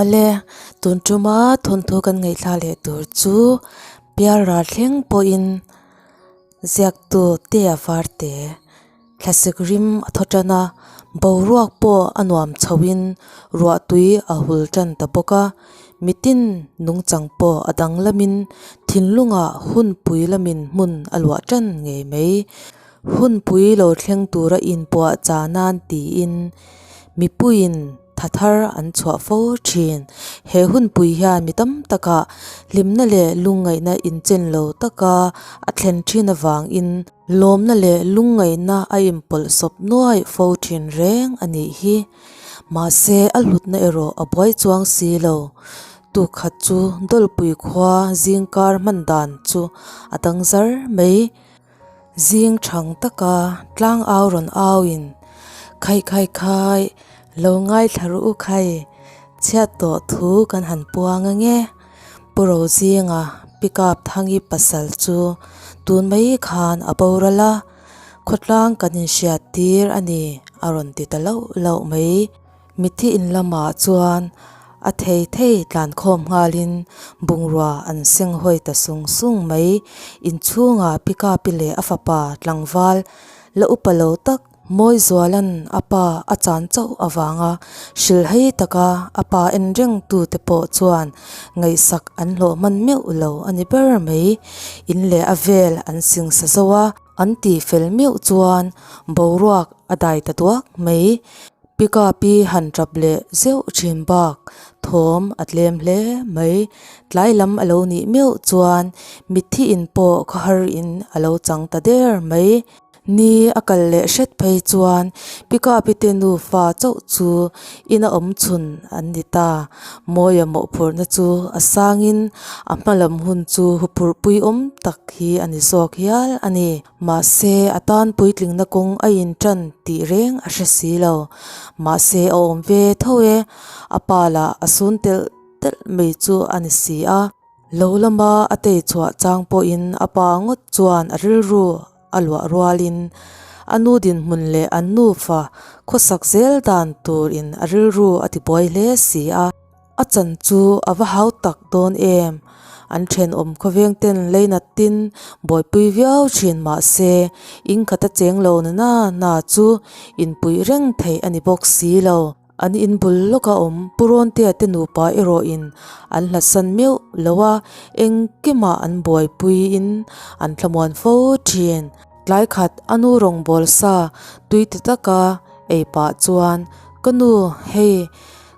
Awle, tun tuma thawnthu kan ngaihthla leh tur chu Pialral thleng pawhin ziaktu Tea Varte thlasik rim a thaw tan a, boruak pawh a nuam chhoin ruahtui a hul tan ta bawk a, mitin nungchang pawh a danglamin thinlungah hunpui lamin hmun a luah tan ngei mai. Hunpui lo thleng tura inpuah chah nan tiin mipuiin tha thar an chhuah fo thin. He hunpui hian mi tam takah hlimna leh lungngaihna inchen lo taka a thlen thin avangin lawmna leh lungngaihna a inpawlh sawp nuai fo thin reng a nih hi. Mahse a hlutna erawh a buai chuang si lo. Tukhat chu Dawlpui khua zingkar hman dan chu a dang zar mai. Zing thang taka tlang au rawn auin, Khai khai khai, lo ngaithla ru u khai, chhiat tawh thu kan han puang ange. Pu Rozinga pickup Thangi pasal chu tun mai khan a boral a, khawtlang kan inhriat tir a ni a rawn ti ta lauh lauh mai. Mithi in lamah chuan a thei thei tlan khawm nghalin bungrua an seng hawi ta sung sung mai. Inchhungah Pikapi leh a fapa tlangval la upa lo tak Mawizuala'n a pa a chan chauh avanga hrilhhei taka a pa en reng tute pawh chuan ngaihsak an hlawh hman meuh lo a ni ber mai. In leh a vel an singsa zo a, an tih fel meuh chuan boruak a dai ta duak mai. Pickup hi han tap leh zeuh thin bak thawm a tlem hle mai. Tlai lam a lo nih meuh chuan mitthi in pawh khawhar in a lo chang ta der mai. Ni a kal leh hret phei chuan pickup i te nufa chauh chu ina awm chhun an ni ta. Mawia mawhphurhna chu a sangin a hma lam hun chu huphurhpui awm tak hi a ni zawk hial a ni. Mahse, a tan puitlingna kawng a inṭan tih reng a hre si lo. Mahse, a awm ve tho e, a pa lah a sun telh telh mai chu a ni si a. Lo lama a tei chhuah chang pawhin a pa ngawt chuan a rilru a luah rualin a nu dinhmun leh an nufa khawsak zel dan turin a rilru a tibuai hle si a. A chan chu a va hau tak dawn em? An thenawm khawveng ten leinat tin buaipui viau thin mah se, in khat a cheng lo na na na chu inpuih reng theih a ni bawk si lo. An in bul lawka awm Pu Rawntea te nupa erawhin an hlatsan meuh lo a, engkimah an buaipuiin an thlamuan fo thin. Tlai khat a nu rawngbâwl sa tui ti taka ei pah chuan, Ka nu, hei,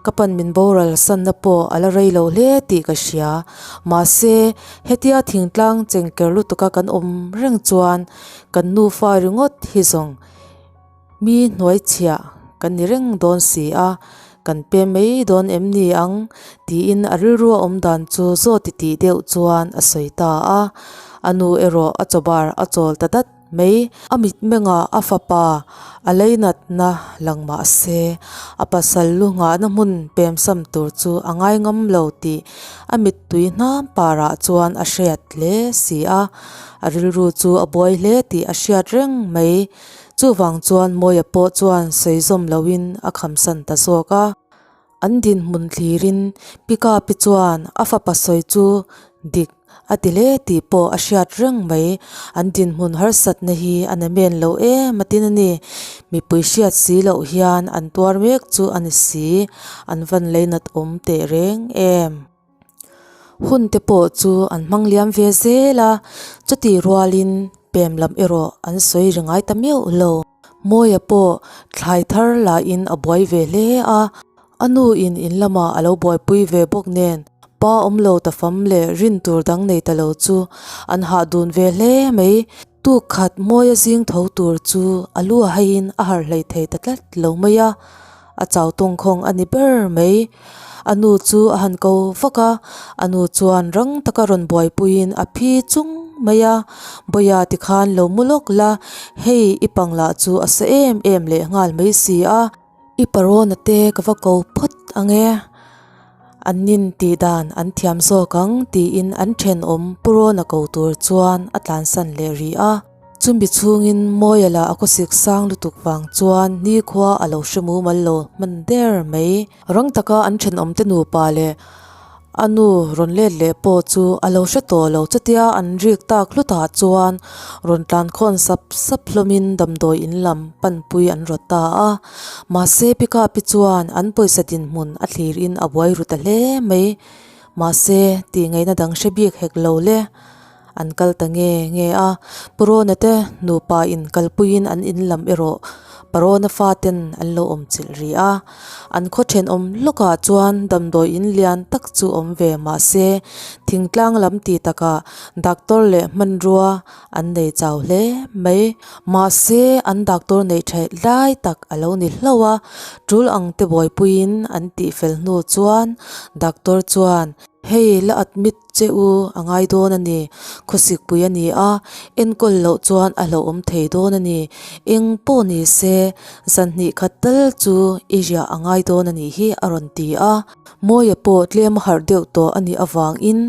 Ka pan min boral sanna pawh a la rei lo hle tih ka hria. Mahse, hetia thingtlang chengker lutuka kan awm reng chuan kan nufa ringawt hi zawng mi hnuaichhiah kan ni reng dawn si a, kan pem mai dawn em ni ang tiin a rilru a awm dan chu zawt ti tih deuh chuan a sawi ta a. A nu erawh a chawbar a chawl ta dat. Mai, a mitmengah a fapa a leinatna lang mah se, a pasal lu nghahna hmun pemsam tur chu a ngai ngam lo tih a mittui hnam parah chuan a hriat hle si a, a rilru chu a buai hle tih a hriat reng mai. Chuvang chuan Mawia pawh chuan sawi zawm loin a khamsan ta zawk a. An dinhmun thlirin Pikapi chuan a fapa sawi chu dik a ti hle tih pawh a hriat reng mai. An dinhmun harsatna hi a namen lo em a tin a ni. Mipui hriat si loh hian an tuar mek chu a ni si. An van leinat awm teh reng em. Hun te pawh chu an hmang liam ve zel a, chutih rualin pem lam erawh an sawi ri ngai ta meuh lo. Mawia pawh thlai thar lahin a buai ve hle a, a nu in in lamah a lo buaipui ve bawk nen pa awm lo ta fam leh rin tur dang nei ta lo chu an hah dun ve hle mai. Tuk khat Mawia zing tho tur chu a lu a haiin a harh hlei thei ta tlat lo mai a, a chau tawngkhawng a ni ber mai. A nu chu a han ko vak a, a nu chuan rang taka rawn buaipuiin a phi chung mai a, Bawia tikhan lo mu lawk la, hei i pang lah chu a sa em em leh nghal mai si a. I parona te ka va ko phawt ang e, an nin tih dan an thiam zawk ang tiin an thenawm Purona ko tur chuan a tlansan leh rih a. Chumi chhungin Mawia lah a khawsik sang lutuk vang chuan nikhua a lo hre mumal lo hman der mai. Rang taka an thenawmte nupa leh a nu rawn let leh pawh chu a lo hre tawh lo. Chutia an rik tak hlutah chuan rawn tlan khawn sap sap hlawmin damdawi in lam panpui an rawt ta a. Mahse Pikapi chuan an pawisa dinhmun a thlirin a buai ru ta hle mai. Mahse tih ngaihna dang hre bik hek lo le. An kal ta nge nge a, Purawna te nupa in kalpuiin an in lam erawh Parawna faten an lo awm chilh rih a. An khaw thenawm lawkah chuan damdawi in lian tak chu awm ve mahse thingtlang lam ti takah doctor leh hmanrua an nei chau hle mai. Mahse an doctor neih theih lai tak a lo ni hlauh a, tul ang te buaipuiin an tihfel hnu chuan doctor chuan hei la admit Che u, a ngai dawn a ni. Khawsikpui a ni a, enkawl loh chuan a hlauhawm thei dawn a ni. Eng pawh ni se, zan hnih khat tal chu i riah a ngai dawn a nih hi a rawn ti a. Mawia pawh tlem a harh deuh tawh a nih avangin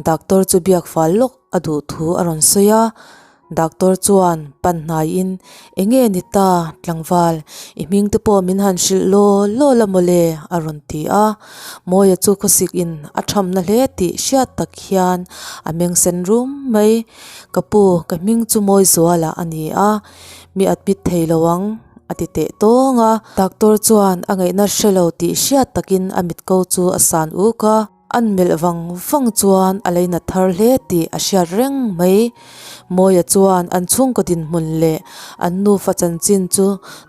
doctor chu biak fal lawk a duh thu a rawn sawi a. Doctor chuan pan hnaiin, Enge ni ta, tlangval, i hming te pawh min han hrilh law law la mawle, a rawn ti a. Mawia chu khawsik in a thamna hle tih hriat tak hian a meng sen rum mai. Ka pu, ka hming chu Mawizuala a ni a, mi admit thei lo ang, a ti teh tawng a. Doctor chuan a ngaihna hre lo tih hriat takin a mitko chu a san uk a. An melh vang vang chuan a leinat thar hle tih a hriat reng mai. Mawia chuan an chhungkaw dinhmun leh an nufa chanchin chu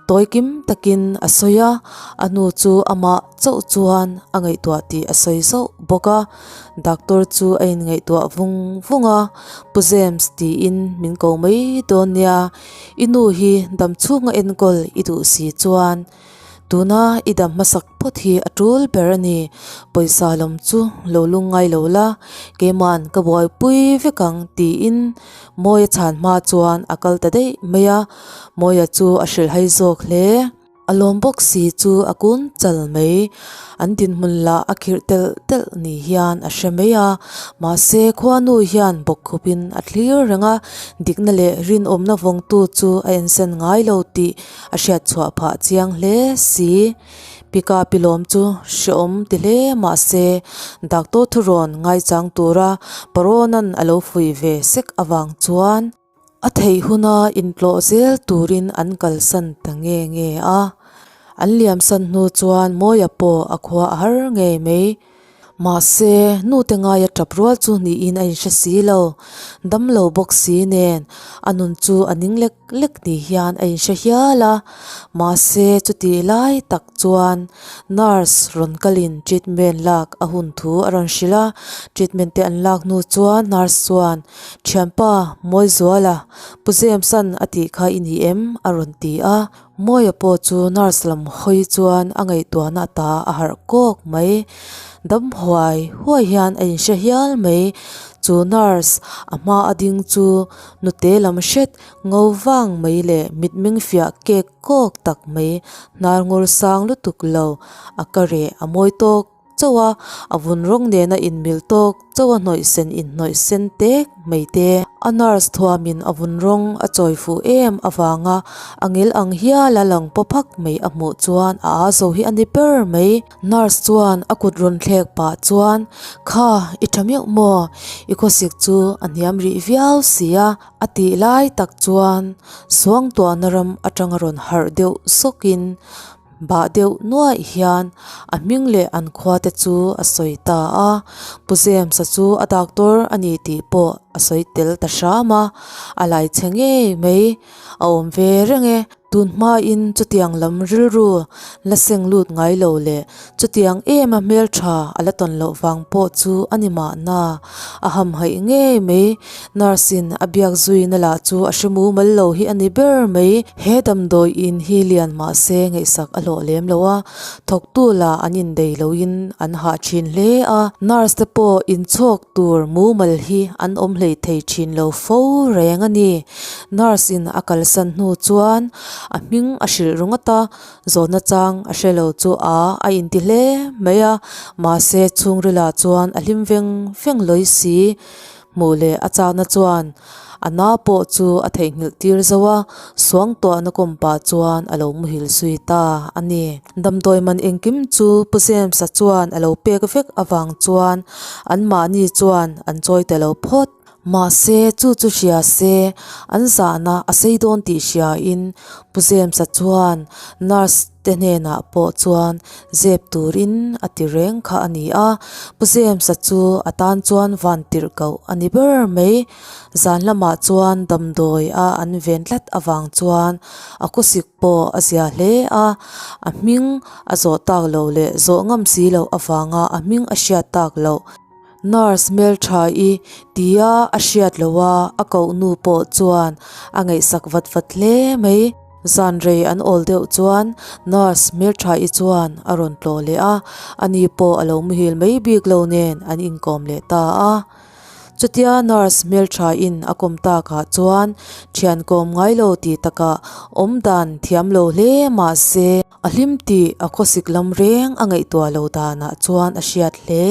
tawi kim takin a sawi a, a nu chu amah chauh chuan a ngaihtuah tih a sawi zauh bawk a. Doctor chu a inngaihtuah vung vung a, Pu James tiin min ko mai dawn nia, i nu hi damchhunga enkawl i duh si chuan Tuna i dam hmasak phawt hi a tul ber a ni. Pawisa lam chu lo lungngai lo la, keima'n ka buaipui vek ang tiin Mawia chhan hma chuan a kal ta daih mai a, Mawia chu a hrilhhai zawk hle. A lawm bawk si chu a kun chal mai. An dinhmun lah a khirh telh telh ni hian a hre mai a, mahse khuanu hian bawkkhupin a thlir reng a, dikna leh rinawmna vawngtu chu a ensen ngai lo tih A hriat chhuah phah chiang hle si. Pika pilawm chu hreawm ti hle mah se doctor thurawn ngaichang tura Parawn-a'n a lo fuih ve sek avang chuan a theih huna intlawh zel turin an kalsan ta nge nge a. An liamsan hnu chuan Mawia pawh a khua a har ngei mai. Mahse, nute ngaia tap rual chu niin a inhre si lo. Damlo bawk si nen, a nun chu a ning lek lek ni hian a inhre hial a. Mahse, chutih lai tak chuan nurse rawn kalin treatment lak a hun thu a rawn hrilh a. Treatment te an lak hnu chuan nurse chuan, Thianpa, Mawizuala, Pu James-a'n a tih kha i ni em? a rawn ti a. Mawia pawh chu nurse lam hawi chuan a ngaihtuahna ata a harh kawk mai. Dam huai huai hian a inhre hial mai. Chu nurse a hma a ding chu nute lam hret ngo vang mai leh mitmeng fiah kek kawk tak mai hnar ngur sang lutuk lo a ka reh a mawi tawk. chauh a, a vun rawng nena inmil tawk chauh a hnawih sen inhnawih sen tek mai te. A nurse thuamin a vun rawng a chawi fuh em avanga a ngil ang hial a lang paw phak mai a hmuh chuan a aa zo hi a ni ber mai. Nurse chuan a kut rawn thlek pah chuan, Kha, i tha meuh maw? I khawsik chu a hniam rih viau si a, a tih lai tak chuan suangtuahna ram atanga rawn harh deuh sawkin Bah deuh nuaih hian a hming leh an khua te chu a sawi ta a, Pu James-a chu a doctor a ni tih pawh a sawi tel ta hram a, a lai chhe ngei mai a awm ve reng e. Tun hmain chutiang lam rilru la seng lut ngai lo leh chutiang em a hmeltha a la tawn loh vang pawh chu a ni mahna, a hamhaih ngei mai. Nurse in a biak zuina lah chu a hre mumal lo hi a ni ber mai. He damdawi in hi lian mah se ngaihsak a hlawh lem lo a, thawktu lah an indei loin an hah thin hle a. Nurse te pawh inchhawk tur mumal hi an awm hlei thei thin lo fo reng a ni. Nurse in a kalsan hnu chuan a hming a hrilh ringawt a, zawhna chang a hre lo chu a a inti hle mai a, mahse chhungril ah chuan a hlim veng veng lawi si. Hmuh leh a chakna chuan a na pawh chu a theihnghilh tir zo a, suangtuahna kawm pah chuan a lo muhil zui ta a ni. Damdawi man engkim chu Pu James-a chuan a lo pek vek avang chuan anmahni chuan an chawi ta lo phawt. Mahse chu chu hria se an zahna a sei dawn tih hriain Pu James-a chuan nurse te hnenah pawh chuan zep turin a ti reng kha a ni a, Pu James-a chu a tan chuan van tirh koh a ni ber mai. Zan lamah chuan damdawi a an ven tlat avang chuan a khawsik pawh a zia hle a, a hming a zawh tak loh leh zawh ngam si loh avanga a hming a hriat tak loh. Nurse hmeltha-i tia a hriat loh a, a koh nu pawh chuan a ngaihsak vat vat hle mai. Zan rei an awl deuh chuan nurse hmeltha-i chuan a rawn tlawh leh a, ani pawh a lo muhil mai bik lo nen an inkawm leh ta a. Chutia nurse hmeltha-in a kawm takah chuan thian kawm ngai lo tih takah awm dan thiam lo hle mah se, a hlim tih a khawsik lam reng a ngaihtuah lo danah chuan a hriat hle.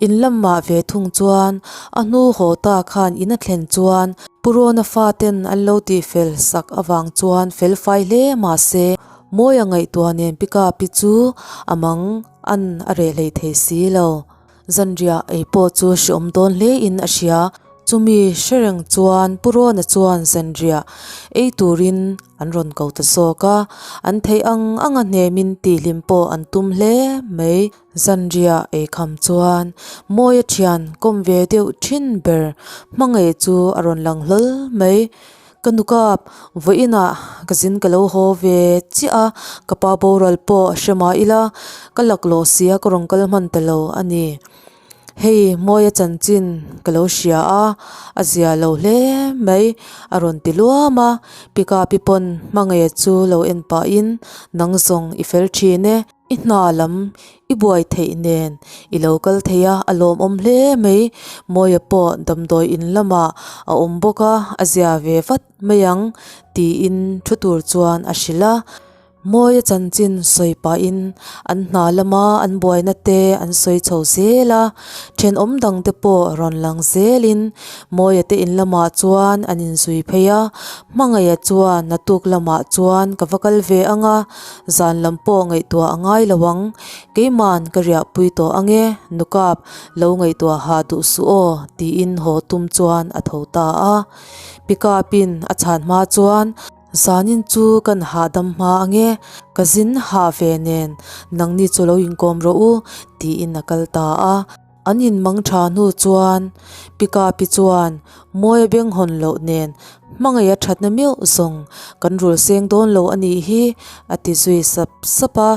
In lamah ve thung chuan a hnu haw ta khan in a thlen chuan Pu Rawna faten an lo tihfel sak avang chuan fel fai hle mah se, Mawia ngaihtuah nen pickup-i chu a mang an a reh hlei thei si lo. Zanriah ei pawh chu hreawm dawn hle in a hria. Chumi hre reng chuan Pu Rawna chuan zanriah ei turin an rawn ko ta zawk a, an theih ang ang a hnemin tihhlim pawh an tum hle mai. Zanriah ei kham chuan Mawia thian kawm ve deuh thin ber hmangaih chu a rawn lang hlawl mai. Ka nu kap, vawiinah ka zin ka lo haw ve chiah a, ka pa boral pawh a hre mah ila, ka laklawh sia ka rawn kal hman ta lo a ni. Hei Mawia chanchin ka lo hria a, a zia lo hle mai, a rawn ti luam a, Pikapi pawn hmangaih chu lo en pahin, Nang zawng i fel thin e. I hna lam i buai theih nen i lo kal thei a, a lawmawm hle mai. Mawia pawh damdawi in lamah a awm bawk a, a zia ve vat mai ang tiin thu tur chuan a hrilh a. Mawia chanchin sawi pahin an hna lama an buaina te an sawi chho zel a, thenawm dang te pawh rawn lang zelin Mawia te in lamah chuan an inzui phei a. Hmangaih chuan naktuk lamah chuan ka va kal ve ang a. Zan lam pawh ngaihtuah a ngai lo ang, keiman ka riahpui tawh ang e, nukap lo ngaihtuah ha duh suh aw, tiin haw tum chuan a tho ta a. Pikapin a chhan hma chuan, Zanin chu kan hahdam hma ang e, ka zin hah ve nen, nangni chu lo inkawm rawh u, tiin a kal ta a. An inmang tha hnu chuan Pikapi chuan Mawia beng hawn loh nen hmangaih a thatna meuh zawng kan rul seng dawn lo a nih hi a ti zui sap sap a.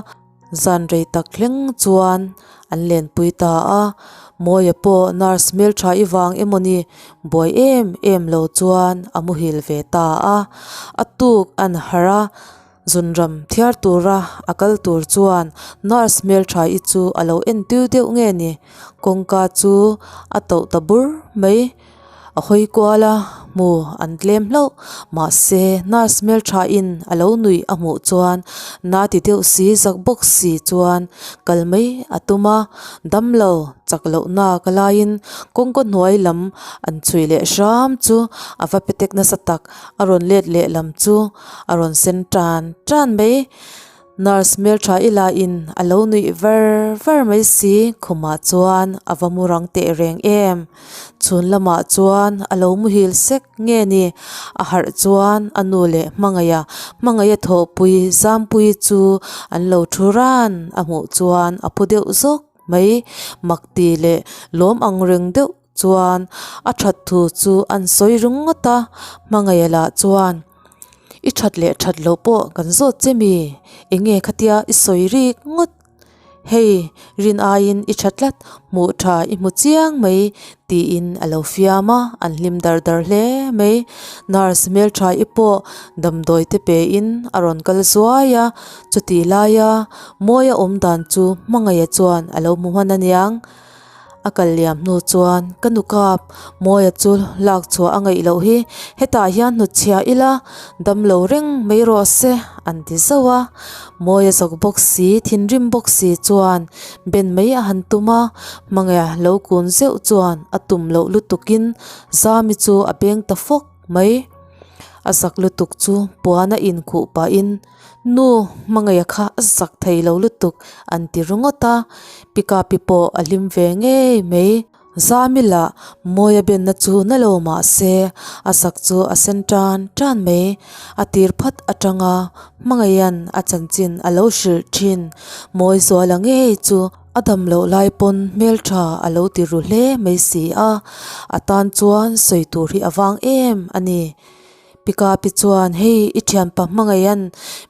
Zan rei tak thleng chuan an lenpui ta a. Mawia pawh nurse hmeltha i vang emawni buai em em lo chuan a muhil ve ta a. A tuk an harh a. Zunram thiar tura a kal tur chuan nurse hmeltha-i chu a lo en tiu deuh nge ni, kawngka chu a tauh ta bur mai. A hawi kual a, hmu an tlem hlauh. Mahse, nurse hmeltha-in a lo nuih a hmuh chuan na ti deuh si zak bawk si chuan kal mai a tum a, damlo chak lohna ka laiin kawngka hnuai lam an chhuih leh hram chu a va petek nasa tak. A rawn let leh lam chu a rawn sen tan tan mai. Nurse hmeltha i la in a lo nuih var var mai si khumah chuan a va mu rang teh reng em. Chhun lamah chuan a lo muhil sek nge ni a harh chuan a nu leh hmangaiha hmangaiha thawhpui Zampuii chu an lo thu ran a hmuh chuan a phu deuh zawk mai. Mak ti leh lawm ang reng deuh Chuan a that thu chu an sawi ringawt a, hmangaih lah chuan i that leh that loh pawh kan zawt che mi, enge khatia i sawi rik ngawt, hei rin aiin i tha tlat hmuh tha i hmu chiang mai tiin a lo fiam a, an hlim dar dar hle mai. Nurse hmeltha i pawh damdawi te pe in a rawn kal zuai a, chutih laia Mawia awm dan chu hmangaih chuan a lo hmu hman aniang. A kal liam hnu chuan ka nu kap Mawia chu lak chhuah a ngaih loh hi hetah hian hnutchhiah ila damlo reng mai rawh se an ti zauh a. Mawia zawk bawk si thinrim bawk si chuan ben mai a han tum a, hmangaih lo kun zeuh chuan a tum loh lutukin Zami chu a beng ta fawk mai. A zak lutuk chu puan a inkhuh pahin Nu, hmangaih kha a zak thei lo lutuk an ti ringawt a, pikapi pawh a hlim ve ngei mai. Zamila Mawia benna chu na lo mah se a zak chu a sen tan tan mai. A tir phat atanga hmangaiha'n a chanchin a lo hrilh thin. Mawizuala ngei chu a dam loh lai pawn hmeltha a lo ti ru hle mai si a, a tan chuan sawi tur hi a vang em a ni. Pikapi chuan hei i thianpa hmangaiha'n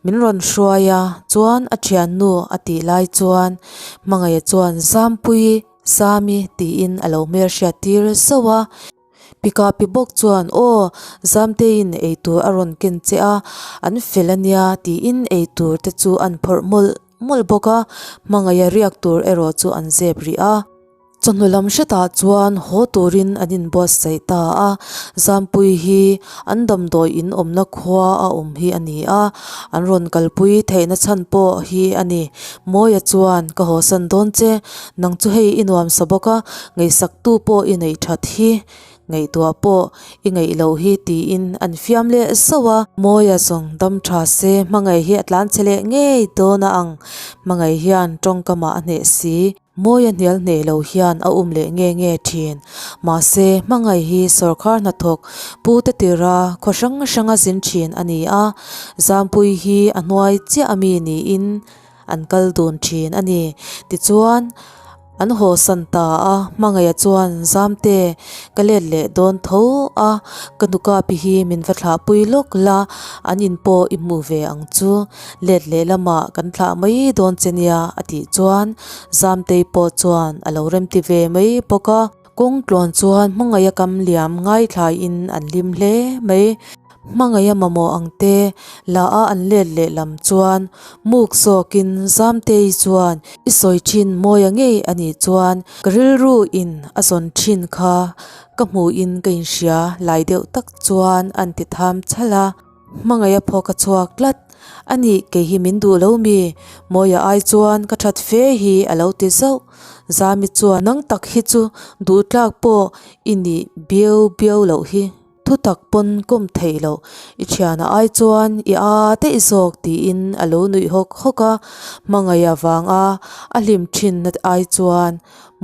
min rawn hruai a chuan a thiannu a tih lai chuan hmangaiha chuan Zampuii Sami tiin a lo hmelhriat tir zauh a. Pikapi bawk chuan aw Zamteiin eitur a rawn ken che a, an fel ania tiin eitur te chu an phawrh mawlh mawlh bawk a, hmangaiha riak tur erawh chu an zep rih a. Chawhnu lam hretah chuan haw turin an inbuatsaih ta a, Zampui hi an damdawi in awmna khua a awm hi a ni a, an rawn kalpui theihna chhan pawh hi a ni. Mawia chuan ka hawsan dawn che, nang chu hei i nuamsa bawk a, ngaihsaktu pawh i neih that hi, ngaihtuah pawh i ngaih loh hi tiin an fiam leh zauh a. Mawia zawng dam tha se hmangaih hi a tlan che leh ngei dawn a ang, hmangaih hian tawngkamah a hneh si. Mawia hnial hneh lo hian a um leh nge nge thin. Mahse, hmangaih hi sawrkhar hnathawk Pu te tira khaw hrang hranga zin thin a ni a, Zampui hi a hnuai chiah ami niin an kal dun thin a ni. Tichuan, an hawsan ta a, Hmangaiha chuan Zamte ka let leh dawn tho a, ka nukapi hi min va thlahpui lawk la, an in pawh i hmuh ve ang chu. Let leh lamah kan thlah mai dawn che nia a tih chuan Zamtei pawh chuan a lo remti ve mai bawk a. Kawng tluan chuan hmangaih a kam liam ngaithlaiin an hlim hle mai. Hmangaih a mamawh ang te la a an let leh lam chuan muk zawkin Zamtei chuan i sawi thin mawia ngei a nih chuan ka rilru in a zawn thin kha ka hmuhin ka inhria lai deuh tak chuan an ti tham chhalh a. Hmangaih a phawk a chhuak tlat. A nih, kei hi min duh lo mi? Mawia ai chuan ka that fe hi a lo ti zauh. Zami chuan nang tak hi chu duh tlak pawh i nih biau biau loh hi. Thu tak pawn kawm theih loh. I thiana ai chuan i a daih zawk tiin a lo nuih hawk hawk a. Hmangaih avanga a hlim thinna ai chuan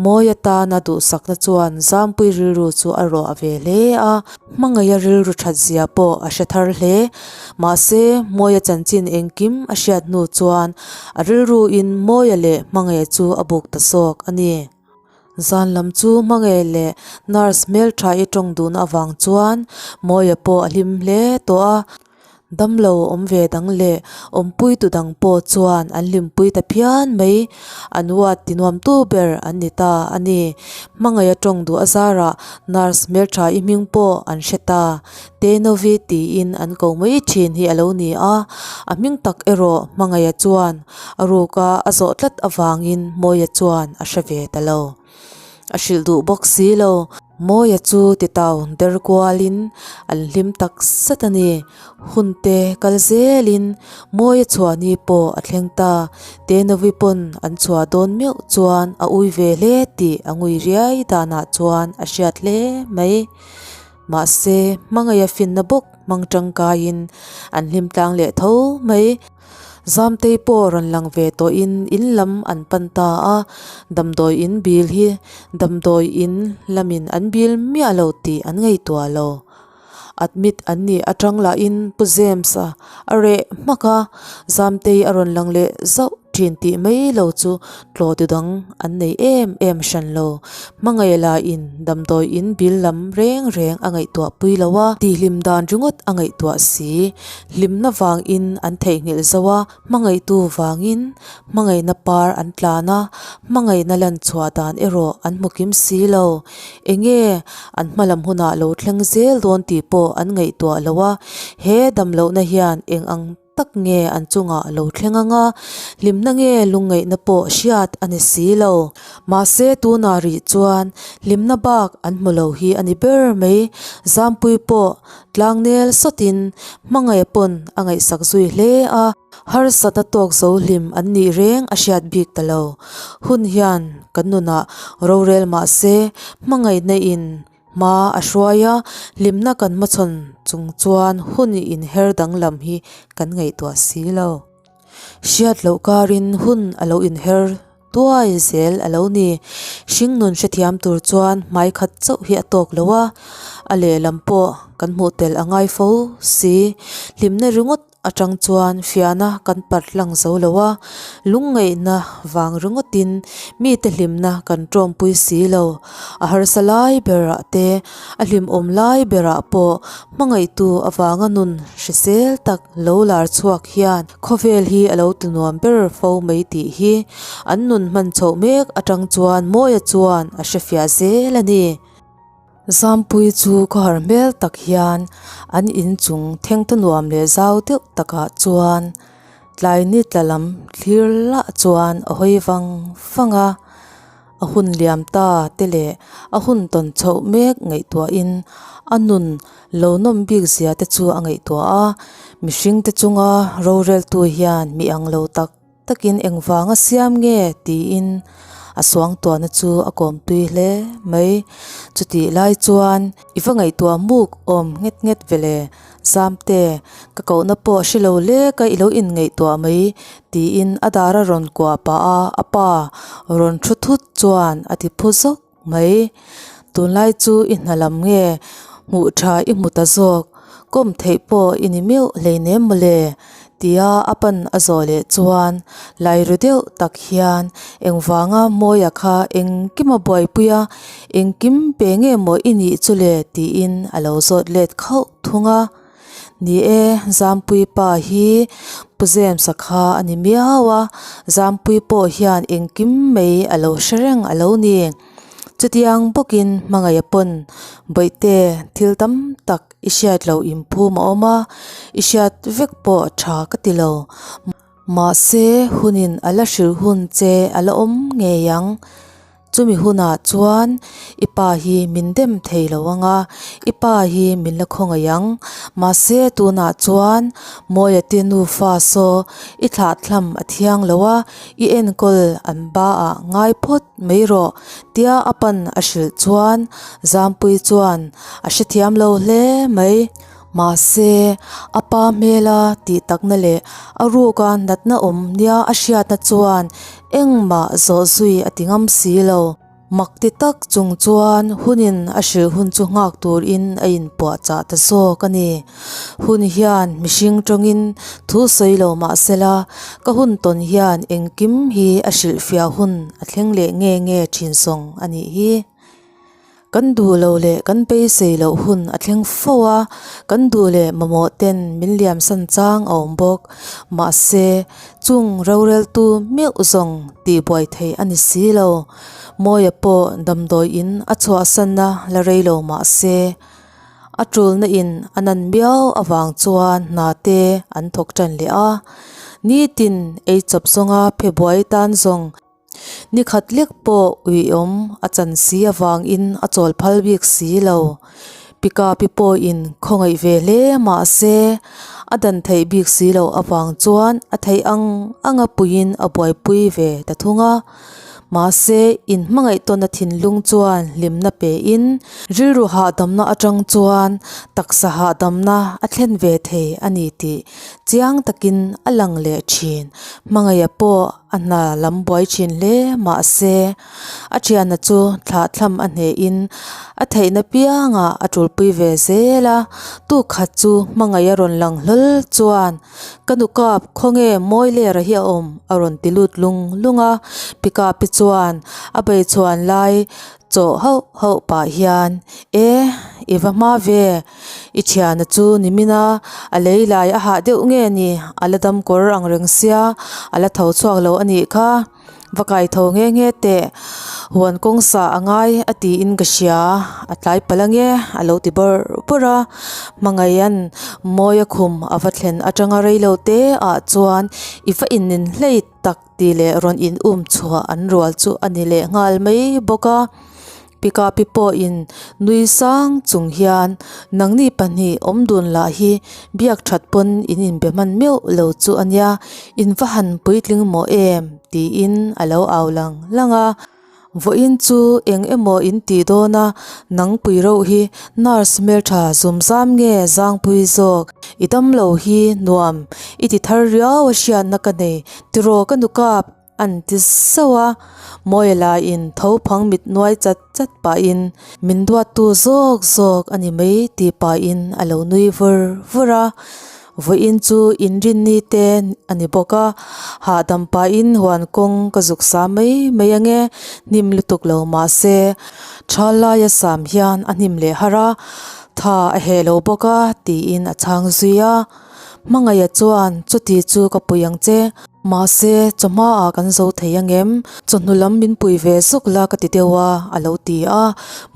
Mawi atana duhsakna chuan Zampui rilru chu a ruah ve hle a, hmangaih a rilru that zia pawh a hre thar hle. Mahse, Mawia chanchin engkim a hriat hnu chuan a rilruin Mawia leh hmangaih chu a buk ta zawk a ni. Zan lam chu hmangaih leh nurse hmeltha-i tawng dun avang chuan Mawia pawh a hlim hle tawh a. Damlo awm ve dang leh awmpuitu dang pawh chuan an hlimpui ta phian mai. An ward tinuamtu ber an ni ta a ni. Hmangaih a tawng duh a zarah nurse hmeltha i hming pawh an hre ta. Tenovi tiin an ko mai thin hi a lo ni a. A hming tak erawh Hmangaiha chuan a ruka a zawh tlat avangin Mawia chuan a hre ve ta lo. A hrilh duh bawk si lo. Mawia chu titau der kualin an hlim tak zet a ni. Hun te kal zelin Mawia chhuah ni pawh a thleng ta. Tenovi pawn an chhuah dawn meuh chuan a ui ve hle tih a ngui riai danah chuan a hriat hle mai. Mahse, hmangaih a finna bawk hmang tangkaiin an hlim tlang leh tho mai. Zamtei pawh rawn lang ve tawhin in lam an pan ta a, damdawi in bil hi damdawi in lamin an bil miah lo tih an ngaihtuah lo. Admit an nih atang lahin Pu James-a a reh hmak a, Zamtei a rawn lang leh zauh thin tih mai lo chu tlaw tu dang an nei em em hran lo. Hmangaih lahin damdawi in bil lam reng reng a ngaihtuah pui lo a, tihhlim dan ringawt a ngaihtuah si. Hlimna vangin an theihnghilh zo a, hmangaihtu vangin hmangaihna par an tlan a, hmangaihna lan chhuah dan erawh an hmu kim si lo. Enge an hma lam hunah lo thleng zel dawn tih pawh an ngaihtuah lo a, he damlohna hian eng ang. tak nge an chungah lo thleng anga, hlimna nge lungngaihna pawh hriat a ni si lo. Mahse tunah rih chuan hlimna bak an hmu lo hi a ni ber mai. Zampui pawh tlangnel sawtin hmangaih pawn a ngaihsak zui hle a. Harsatna tawk zo hlim an nih reng a hriat bik ta lo. Hun hian kan nunah rorel mahse hmangaihna in hma a hruai a, hlimna kan hmachhawn chung chuan hun inher danglam hi kan ngaihtuah si lo. Hriat loh karin hun a lo inher tuai zel a lo ni. Hringnun hrethiam tur chuan hmai khat chauh hi a tawk lo a, a lehlam pawh kan hmuh tel a ngai fo si. Hlimna ringawt atang chuan fiahna kan parh hlang zo lo a, lungngaihna vang ringawtin mite hlimna kan tawmpui si lo. A harsa lai berah te, a hlimawm lai berah pawh hmangaihtu avanga nun hrisel tak lo lar chhuak hian khawvel hi a lo ti nuam ber fo mai tih hi an nun hman chhoh mek atang chuan Mawia chuan a hrefiah zel a ni. Zampui chu khawhar hmel tak hian an inchung thengthaw nuam leh zau deuh takah chuan tlai ni tla lam thlir lah chuan a hawi vang vang a, a hun liam ta te leh a hun tawn chhoh mek ngaihtuahin a nun lo nawm bik zia te chu a ngaihtuah a, mihring te chunga roreltu hian mi ang lo tak takin engvanga siam nge tiin a suangtuahna chu a kawm tui hle mai. Chutih lai chuan i va ngaihtuah muk awm nghet nghet ve le, Zamte, ka kohna pawh hre lo lek a i lo inngaihtuah mai tiin a dar a rawn kuah pah a, a pa rawn thu thut chuan a ti phu zawk mai. Tunlai chu i hna lam nge hmuh tha i hmu ta zawk, kawm theih pawh i ni meuh hleinem mawle tia a pan a zawh leh chuan lairu deuh tak hian engvanga Mawia kha engkim a buaipui a, engkim pe nge maw i nih chu le tiin a lo zawt let khauh thung a. Ni e, Zampui pa hi Pu James-a kha a ni miau a, Zampui pawh hian engkim mai a lo hre reng a lo ni. Chutiang bawkin hmangaih pawn Bawihte thil tam tak i hriat loh inphum a awm a, i hriat vek pawh tha ka ti lo. Mahse, hunin a la hrilh hun che a la awm ngei ang. Chumi hunah chuan i pa hi min dem thei lo ang a, i pa hi min la khawngaih ang. Mahse, tunah chuan Mawia te nufa saw i thlahthlam a thiang lo a, i enkawl an ba ah ngai phawt mai rawh tia a pan a hrilh chuan Zampui chuan a hrethiam lo hle mai. Mahse, a pa hmela tih takna leh a ruka natna awm nia a hriatna chuan engmah zawh zui a ti ngam si lo. Mak ti tak chung chuan hunin a hrilh hun chu nghak turin a inpuahchah ta zawk a ni. Hun hian mihring tawngin thu sawi lo mah sela, ka hun tawn hian engkim hi a hrilhfiah hun a thleng leh nge nge thin sawng a nih hi. Kan duh loh leh kan beisei loh hun a thleng fo a, kan duh leh mamawh ten min liamsan chang a awm bawk. Mahse, chung roreltu meuh zawng tihbuai theih a ni si lo. Mawia pawh damdawi in a chhuahsanna la rei lo mah se, a tulna in a nan miau avang chuan hna te an thawk tan leh a. Nitin eichawp zawnga phe buai tan zawng Ni khat lek pawh uiawm a chan si avangin a chawl phal bik si lo. Pikapi pawhin khawngaih ve hle mahse a dan theih bik si loh avang chuan a theih ang anga puiin a buaipui ve ta thung a. Mahse inhmangaih tawna thinlung chuan hlimna pein rilru hahdamna atang chuan taksa hahdamna a thlen ve thei a ni tih chiang takin a lang leh thin. Hmangaiha pawh A hna lam buai thin hle mahse a thiana chu thlahthlam a hnehin a theihna piangah a tulpui ve zel a, tuk khat chu hmangaih a rawn lang hlawl chuan ka nu kap khawnge mawi lera hi a awm a rawn ti lut lung lung a, pi kapi chuan a beichhuan lai chawh hauh hauh pah hian e i va hma ve. I thiana chu nimin a, a lei lai a hah deuh nge ni? A la dam kawr ang reng sia, a la tho chhuak lo a nih kha. Va kai tho nghe nghe teh, huan kawng sah a ngai a tiin ka hria, a tlai palh ange a lo ti bawrh bawrh a. Hmangaihan Mawia khum a va thlen atanga reilo te ah chuan i va inin hlei tak tih leh rawn in um chhuah an rual chu a ni leh nghal mai bawk a. Pikapi pawhin nui sang chung hian nangni pahnih awm dun lah hi biak that pawn in inbe hman meuh lo chu a nia, in va han puitling mawh em? tiin a lo au lang lang a. Vawiin chu eng emaw in tih dawn a, nang pui reuh hi nurse hmeltha zum zam nge zangpui zawk, i damlo hi nuam i ti thar riau a hriatna ka nei tiraw ka nu kap? An ti zauh a, Mawia laiin tho phang mit nuai chat chat pahin min duattu zawk zawk a ni mai tih pahin a lo nui vur vur a. Vawiin chu inrinni te a ni bawk a, hahdam pahin huan kawng ka zuk sa mai mai ange, hnim lutuk lo mahse thal laia sam hian a hnim leh har a, tha a heh lo bawk a tiin a chhang zui a. Hmangaih chuan chuti chu ka pui ang che. Mahse, chawhma ah kan zo thei angem? Chawhnu lam min pui ve zuk la ka ti deuh a, a lo ti a.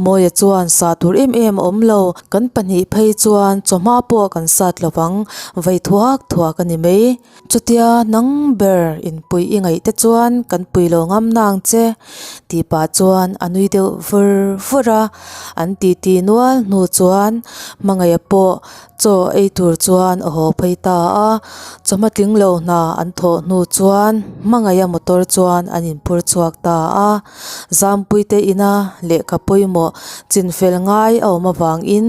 Mawia chuan sah tur em em a awm lo, kan pahnih phei chuan chawhma pawh kan sat lo vang, vei thuak thuak a ni mai. Chutia nang ber inpui i ngaih te chuan kan pui lo ngam nang che, tih pah chuan a nui deuh vur vur a. An titi nual hnu chuan Hmangaih pawh Chaw ei tur chuan a haw phei ta a, chawhma tling lo hna an thawh hnu chuan hmangaih a motor chuan an inphur chhuak ta a. Zampuite ina lehkha pawimawh chinfel ngai a awm avangin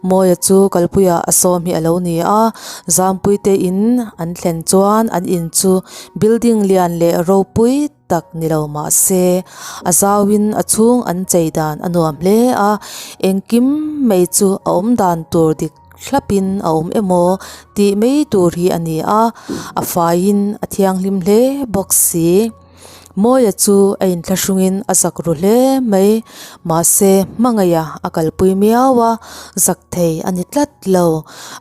Mawia chu kalpuiah a sawm hi a lo ni a. Zampuite in an thlen chuan an in chu building lian leh ropui tak ni lo mah se a zauin a chhung an chei dan a nuam hle a, engkim mai chu a awm dan tur dik thlapin a awm emaw tih mai tur hi a ni a, a faiin a thianghlim hle bawk si. Mawia chu a inthlahrungin a zak ru hle mai mahse hmangaih a kalpui miau a, zak thei a ni tlat lo.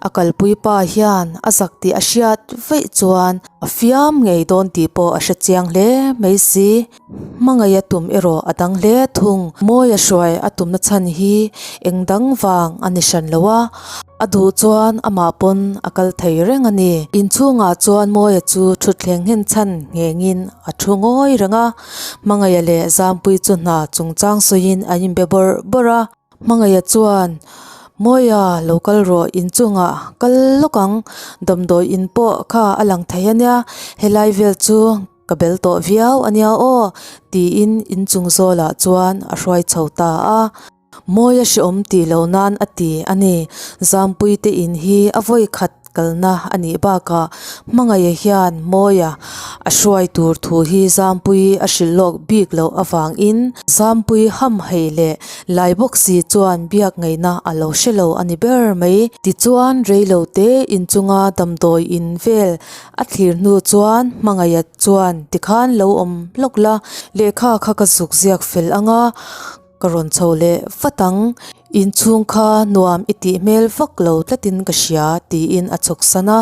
A kalpui pa hian a zak tih a hriat vaih chuan A fiam ngei dawn tih pawh a hre chiang hle mai si. Hmangaih a tum erawh a dang hle thung. Mawi a hruai a tumna chhan hi eng dang vang a ni hran lo a, a duh chuan amah pawn a kal thei reng a ni. Inchhungah chuan Mawia chu thutthleng nghen chhan nghengin a thu ngawi reng a. Hmangaih leh Zampui chu hna chungchang sawiin an inbe bawrh bawrh a. Hmangaih chuan, Mawia, lo kal rawh, inchungah kal lawk ang, damdawi in pawh kha a lang thei a nia, helai vel chu ka bel tawh viau a nia aw, tiin inchung zawlah chuan a hruai chho ta a. Mawia hrehawm tih loh nan a ti a ni, Zampuite in hi a vawi khat kalna a nih bakah Hmangaih hian Mawia a hruai tur thu hi Zampuii a hrilh lawk bik loh avangin Zampuii hamhaih leh lai bawk si chuan biak ngaihna a lo hre lo a ni ber mai. Tichuan reilo te inchunga damdawi in vel a thlir hnu chuan Hmangaih chuan tikhan lo awm lawk la, lehkha kha ka zuk ziak fel anga, Ka rawn chho leh vat ang, inchhung kha nuam i tih hmel vak lo tlatin ka hria tiin a chhawk san a,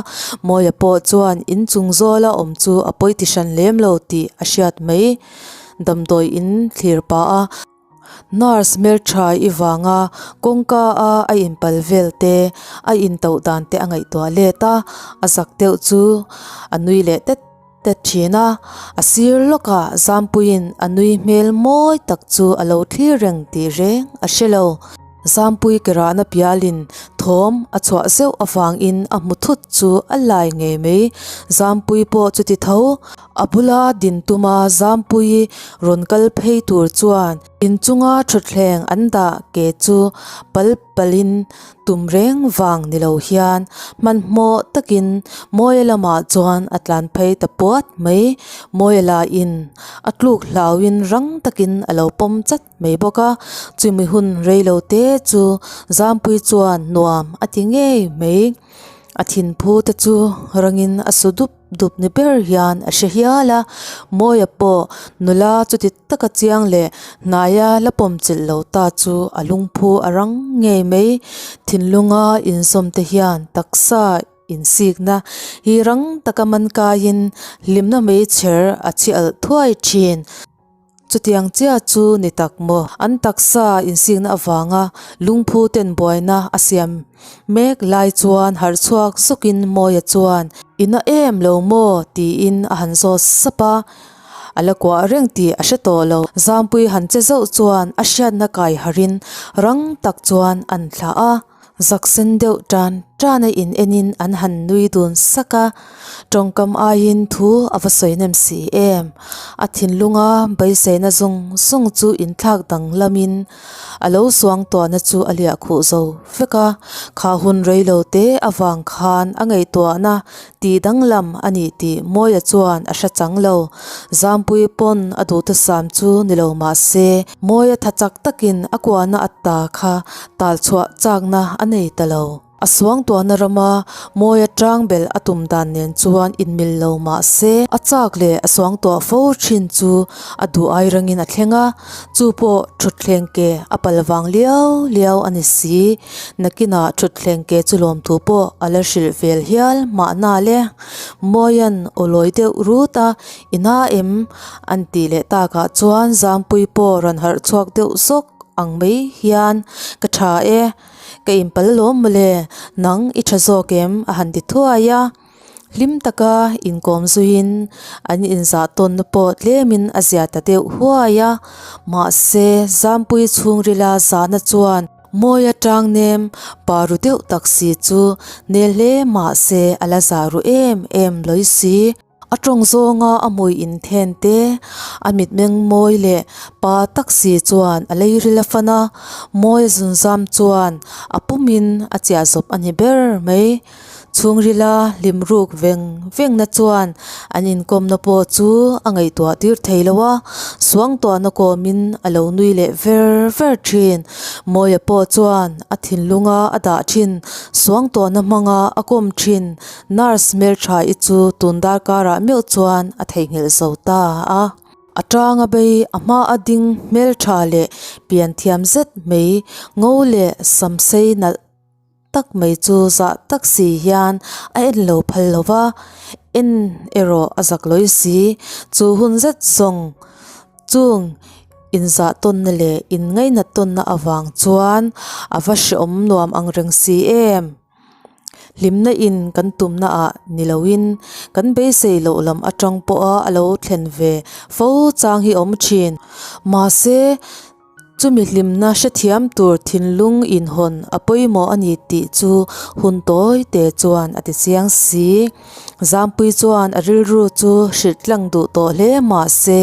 Mawia pawh chuan inchung zawla awm chu a pawi ti hran lem lo tih a hriat mai. Damdawi in thlir pah a, nurse hmeltha i vanga kawngka a a inpal vel te, a intoh dan te a ngaihtuah let a, a zak deuh chu a nui leh tet. Ta thin a, a sir lawkah Zampuiin a nui hmel mawi tak chu a lo thlir reng tih reng a hre lo. Zampui ke rahna pialin thawm a chhuah zeuh avangin a hmu thut chu a lai ngei mai. Zampui pawh chuti tho, a bula din tuma Zampuii rawn kal phei tur chuan inchunga thutthleng an dah ke chu pal palhin Tum reng vang ni lo hian hmanhmawh takin Mawia lamah chuan a tlan phei ta puat mai. Mawia lahin a tluk hlauhin rang takin a lo pawm chat mai bawk a, chumi hun rei lo te chu Zampui chuan nuam a ti ngei mai. A thinphu te chu rangin a su dup dup ni ber hian a hre hial a, Mawia pawh nula chuti taka chiang leh hnaia la pawm chilh lo ta chu a lungphu a rang ngei mai. Thinlunga inzawm te hian taksa insikna hi rang taka man kaiin hlimna meichher a chhi alh thuai thin. Chutiang chiah chu ni tak maw? An taksa insikna avanga lungphu ten buaina a siam mek lai chuan harh chhuak zawkin Mawia chuan, I na em lo maw? tiin a han zawt sap a. A la kuah reng tih a hre tawh lo. Zampui han che zauh chuan a hriatna kai harhin rang tak chuan an thlah a. Zak sen deuh tan tan a in enin an han nui dun sak a, tawngkam aiin thu a va sawi nem si em. A thinlunga beiseina zawng zawng chu inthlak danglamin a lo suang tuahna chu a liah khuh zo vek a, kha hun rei lo te avang khan a ngaihtuahna tih danglam a nih tih Mawia chuan a hre chang lo. Zampui pawn a duhthusam chu ni lo mah se, Mawia tha chak takin a kuahna a ta kha tal chhuah chakna a nei ta lo. A suangtuahna rama Mawia tang belh a tum dan nen chuan inmil lo mah se, a chak leh a suangtuah fo thin chu a duh ai rangin a thleng a, chu pawh thutthleng ke a pal vang liau liau a ni si. Nakinah thutthleng ke chu lawmthu pawh a la hrilh vel hial mahna le. Mawia'n aw lawi deuh rut a, I na em? an tih leh takah chuan Zampui pawh rawn harh chhuak deuh zawk ang mai hian, Ka tha e, ka inpal alawm mawle, nang i tha zawk em? a han ti thuai a. Hlim taka inkawm zuiin an inzah tawnna pawh tlemin a zia ta deuh huai a, mahse Zampui chhungrila zahna chuan Mawi atang nem pa ru deuh tak si chu nel hle mahse a la zah ru em em lawi si. A tawng zawnga a hmui inthen te, a mitmeng mawi leh pa tak si chuan a lei ril a fan a, Mawia zunzam chuan a pumin a chiah zawp a ni ber mai. Chhungrila hlim ruk veng vengna chuan an inkawmna pawh chu a ngaihtuah tir thei lo a, suangtuahna kawmin a lo nui leh ver ver thin. Mawia pawh chuan a thinlunga a dah thin, suangtuahna hmanga a kawm thin nurse hmeltha-i chu tun darkarah meuh chuan a theihnghilh zo ta a. A tanga bei a hma a ding hmeltha leh pian thiam zet mai ngo leh samsei nalh tak mai chu zah tak si hian a en lo phal lo va, en erawh a zak lawi si. Chu hun zet zawng chung inzah tawnna leh inngainat tawnna avang chuan a va hreawm nuam ang reng si em. Hlimna in kan tumna ah ni loin kan beisei loh lam atang pawha a lo thlen ve fo chang hi a awm thin. Mahse. Chumi hlimna hrethiam tur thinlung inhawn a pawimawh a ni tih chu hun tawi te chuan a ti chiang si. Zampui chuan a rilru chu hrilh tlang duh tawh hle mah se,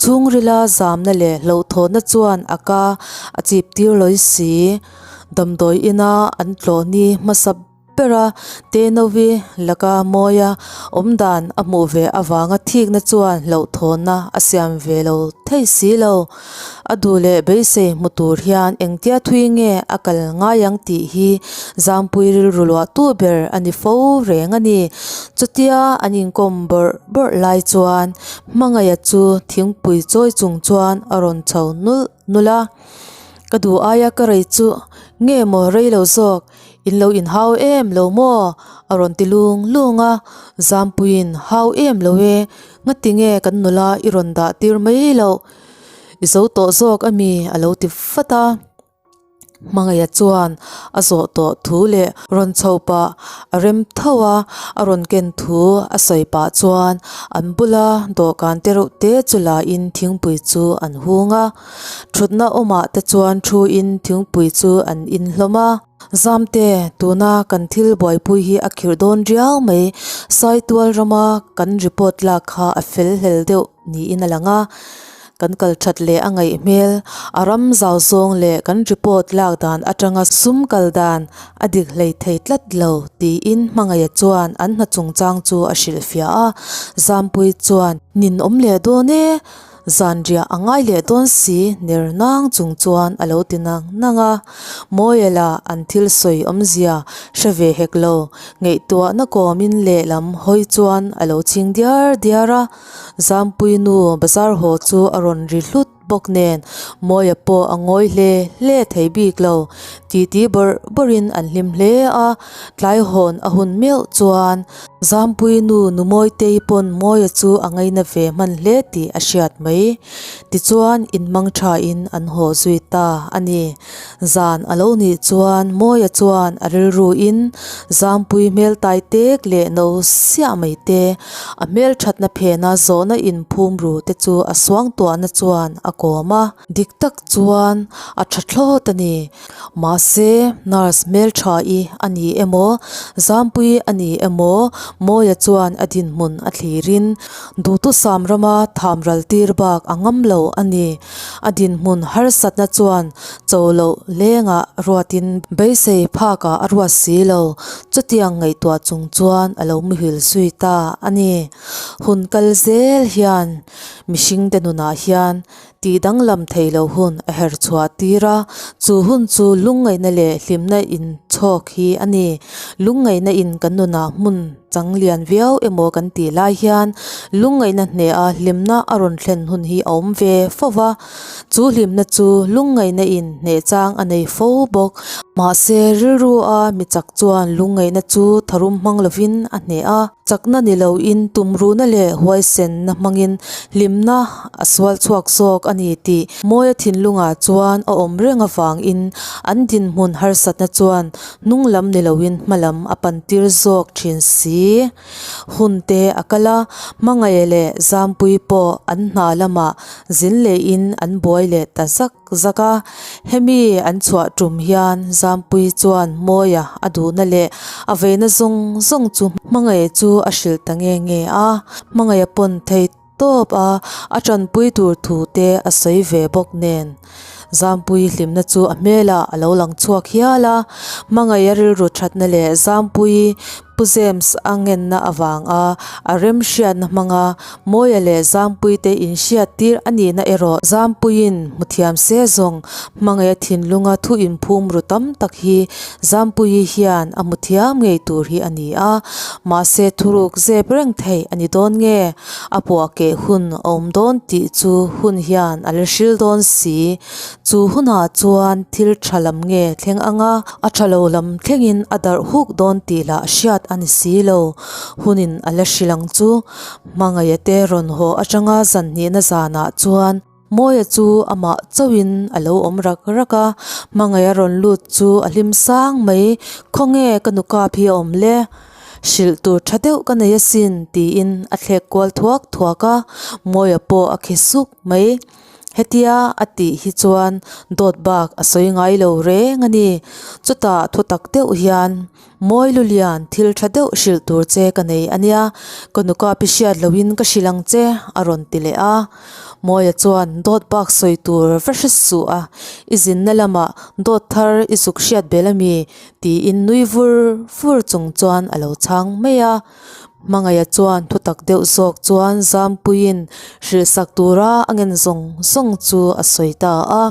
chhungrila zamna leh hlauhthawhna chuan a ka a chip tir lawi si. Damdawi ina an tlawh ni hmasa Bera Tenovi laka mawia awmdan a hmuh ve avanga thikna chuan hlauhthawnna a siam ve lo thei si lo. A duh leh beisei hmu tur hian engtia thui nge a kal ngai ang tih hi Zampui rilru luahtu ber a ni fo reng a ni. Chutia an inkawm bawrh bawrh lai chuan Hmangaia chu thingpui chawi chung chuan a rawn chho nulh nulh a, Ka duh aia ka rei chu nge maw rei lo zawk? In lo inhau em lo maw? A rawn ti lung lung a, Zampuiin hau em lo e, ngati nge kan nula i rawn dah tir mai loh? I zo tawh zawk a mi? A lo ti vat a. Hmangaih chuan a zawh tawh thu leh rawn chho pah a rem tho a, a rawn ken thu a sawi pah chuan an bula dawhkan te reuh te chu la in thingpui chu an hung a. Thutna awmah te chuan thu in thingpui chu an in hlawm a. Zamte, tuna kan thil buaipui hi a khirh dawn riau mai. Saitual rama kan report lak kha a fel hlel deuh niin a lang a. Kan kal that leh a ngaih hmel. A ram zau zawng leh kan report lak dan atanga sum kal dan a dik hlei thei tlat lo tiin Hmangaih chuan an hna chungchang chu a hrilhfiah a. Zampui chuan, Nin awm leh dawn e. Zanriah a ngai leh dawn si ner nang chung chuan a lo ti nang nang a. Mawela an thil sawi awmzia hre ve hek lo, ngaihtuahna kawmin lehlam hawi chuan a lo chhing diar diar a. Zampui nu bazar haw chu a rawn ri hlut bawk. bawk nen Mawia pawh a ngawi hle hle thei bik lo. Titi bawrh bawrhin an hlim hle a, tlai hawn a hun meuh chuan Zampui nu Numawitei pawn Mawia chu a ngaina ve hman hle tih a hriat mai. Tichuan inmang thain an haw zui ta a ni. Zan a lo nih chuan Mawia chuan a rilruin Zampui hmel tai tek leh no siah mai te, a hmel thatna phena zawhna inphum ru te chu a suangtuahna chuan a kawm a. Dik tak chuan a tha thlawt a ni. Mahse, nurse hmeltha-i a ni emaw, Zampui a ni emaw, Mawia chuan a dinhmun a thlirin Duhthusam rama tham ral tir bak a ngam lo a ni. A dinhmun harsatna chuan cho loh lengah ruatin beisei phakah a ruat si lo. Chutiang ngaihtuah chung chuan a lo muhil zui ta a ni. Hun kal zel hian mihringte nunah hian Tih danglam thei lo hun a her chhuah tir a, chu hun chu lungngaihna leh hlimna inchhawk hi a ni. Lungngaihna in kan nunah hmun chang lian viau emaw kan tih lai hian lungngaihna hneha hlimna a rawn thlen hun hi a awm ve fo va, chu hlimna chu lungngaihna in hneh chang a nei fo bawk. Mahse, rilru a mi chak chuan lungngaihna chu tharum hmang lovin a hneh a. Chakna ni loin tumruhna leh huaisenna hmangin hlimna a sual chhuak zawk a ni tih Mawia thinlungah chuan a awm reng avangin an dinhmun harsatna chuan hnung lam ni loin hma lam a pantir zawk thin si. Hun te a kal a, Hmangaih leh Zampui pawh an hna lamah zin lehin an buai leh ta zak. Zak a, hemi an chhuah tum hian Zampui chuan Mawia a duhna leh a veina zawng zawng chu Hmangaih chu a hrilh ta nge nge a, Hmangaih a pawn thei tawp a, a tanpui tur thu te a sawi ve bawk nen. Zampui hlimna chu a hmelah a lo lang chhuak hial a, Hmangaih a rilru thatna leh Zampui Pu James a ngenna avanga a remhriatna hmanga Mawia leh Zampuite inhriat tir a nihna erawh Zampuiin hmu thiam se zawng hmangaih a thinlunga thu inphum ru tam tak hi Zampuii hian a hmu thiam ngei tur hi a ni a, mahse thuruk zep reng theih a ni dawn nge? A puah keh hun a awm dawn tih chu hun hian a la hril dawn si. Chu hunah chuan thil tha lam nge thleng anga a tha lo lam thlengin a darh huk dawn tih lah hriat a ni si lo. Hunin a la hrilh ang chu. Hmangaih te rawn haw atanga zan hnihna zanah chuan Mawia chu amah chauhin a lo awm rak rak a, Hmangaih a rawn lut chu a hlim sang mai, Khawnge ka nu kap hi a awm le? Hrilh tur tha deuh ka nei asin tiin a thlek kual thuak thuak a, Mawia pawh a khi suk mai. Hetia a tih hi chuan dawt bak a sawi ngai lo reng a ni. Chutah thutak deuh hian Mawi Lulian thil tha deuh hrilh tur che ka nei a nia, ka nuka pi hriat loin ka hrilh ang che a rawn ti leh a. Mawia chuan dawt bak sawi tur va hre suh a, i zinna lamah dawt thar i zuk hriat bel a mi tiin nui vur vur chung chuan a lo chhang mai a. Hmangaih chuan thutak deuh zawk chuan Zampuiin hrilhsak tura a ngen zawng zawng chu a sawi ta a.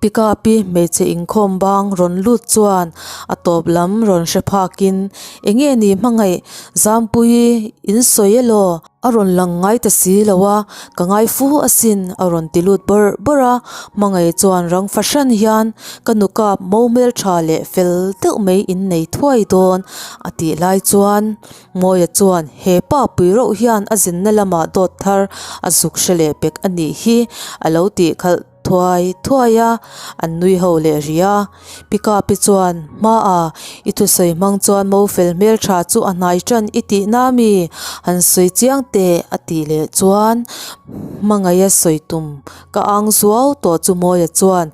Pikapi hmeichhe inkhawm bang rawn lut chuan a tawp lam rawn hre phakin, Enge ni hmangaih Zampuii in sawi elaw? A rawn lang ngai ta si lo a, ka ngai fu asin a rawn ti lut bawrh bawrh a, hmangaih chuan rang fahran hian ka nu kap mo hmel tha leh fel deuh mai in nei thuai dawn a tih lai chuan Mawia chuan he pa pui reuh hian a zinna lamah dawt thar a zuk hre leh pek a nih hi a lo tih khalh Thuai thuai a, an nui ho leh rih a. Pikapi chuan, Hmaa, i thusawi hmang chuan mo fel hmeltha chu a hnai tan i tih na mi? Han sawi chiang teh, a tih leh chuan hmangaih a sawi tum ka ang zuau tawh chu Mawia chuan,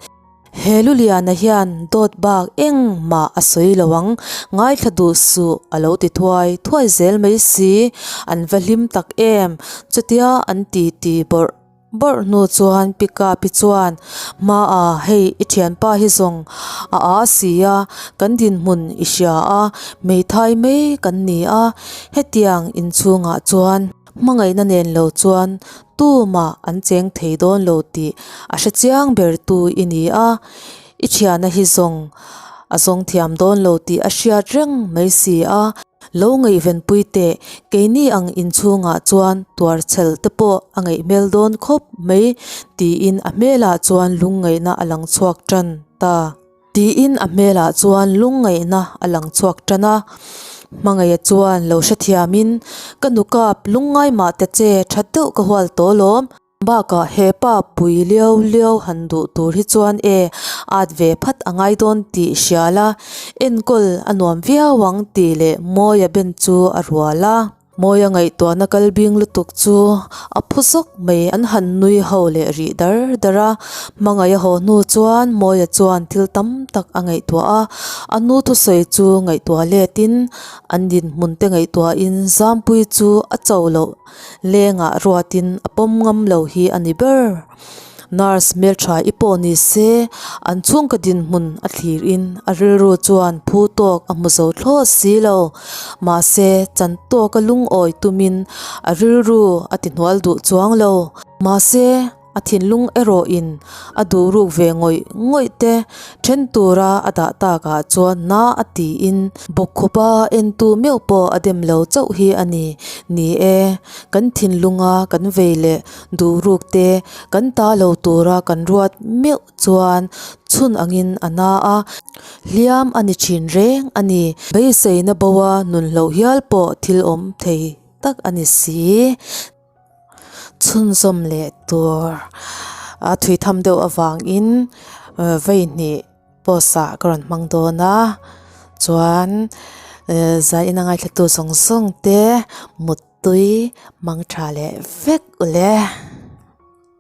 He Luliana hian dawt bak engmah a sawi lo ang, ngaithla duh suh, a lo ti thuai thuai zel mai si. An va hlim tak em! Chutia an ti ti bawrh. Bawrh hnu chuan Pikapi chuan, Hmaa, hei i thianpa hi zawng a aa si a, kan dinhmun i hria a, hmeithai mai kan ni a, hetiang inchhungah chuan hmangaihna nen lo chuan tumah an cheng thei dawn lo tih a hre chiang ber tu i ni a, i thiana hi zawng a zawng thiam dawn lo tih a hriat reng mai si a. Lo ngaihvenpui teh, keini ang inchhungah chuan tuarchhel te pawh a ngaih hmel dawn khawp mai tiin a hmelah chuan lungngaihna a lang chhuak tan ta. Tiin a hmelah chuan lungngaihna a lang chhuak tan a. Hmangaih chuan lo hrethiamin, Ka nukap lungngai mah ta che, tha deuh ka hual tawh lawm. Bakah he pa pui liau liau han duh tur hi chuan e at ve phat a ngai dawn tih hria la, enkawl a nuam viau ang tih leh Mawia ben chu a rual a. Mawia ngaihtuahna kal bing lutuk chu a phu zawk mai an han nui ho leh rih dar dar a. Hmangaih a haw hnu chuan Mawia chuan thil tam tak a ngaihtuah a, a nu thusawi chu ngaihtuah letin an dinhmun te ngaihtuahin Zampuii chu a cho loh. Lengah ruatin a pawm ngam lo hi a ni ber. Nurse hmeltha i pawh ni se, an chhungkaw dinhmun a thlir in a rilru chuan phu tawk a hmu zo thlawt si lo. Mahse, chan tawka lungawi tumin a rilru a ti hnual duh chuang lo. Mahse. A thinlung erawhin a duh ruk ve ngawih ngawih te then tura a dah takah chuan na a tiin bawkkhupa entu meuh pawh a dem lo chauh hi a ni. Ni e, kan thinlunga kan vei leh duh ruk te kan ta lo tura kan ruat meuh chuan chhun angin a na a, hliam a ni thin reng a ni. Beiseina boa nun hloh hial pawh thil awm thei tak a ni si. Chhunzawm leh tur a thui tham deuh avangin vei hnih post ah ka rawn hmang dawn a chuan zaina ngaithla tu zawng zawng te muttui mang tha leh vek ule.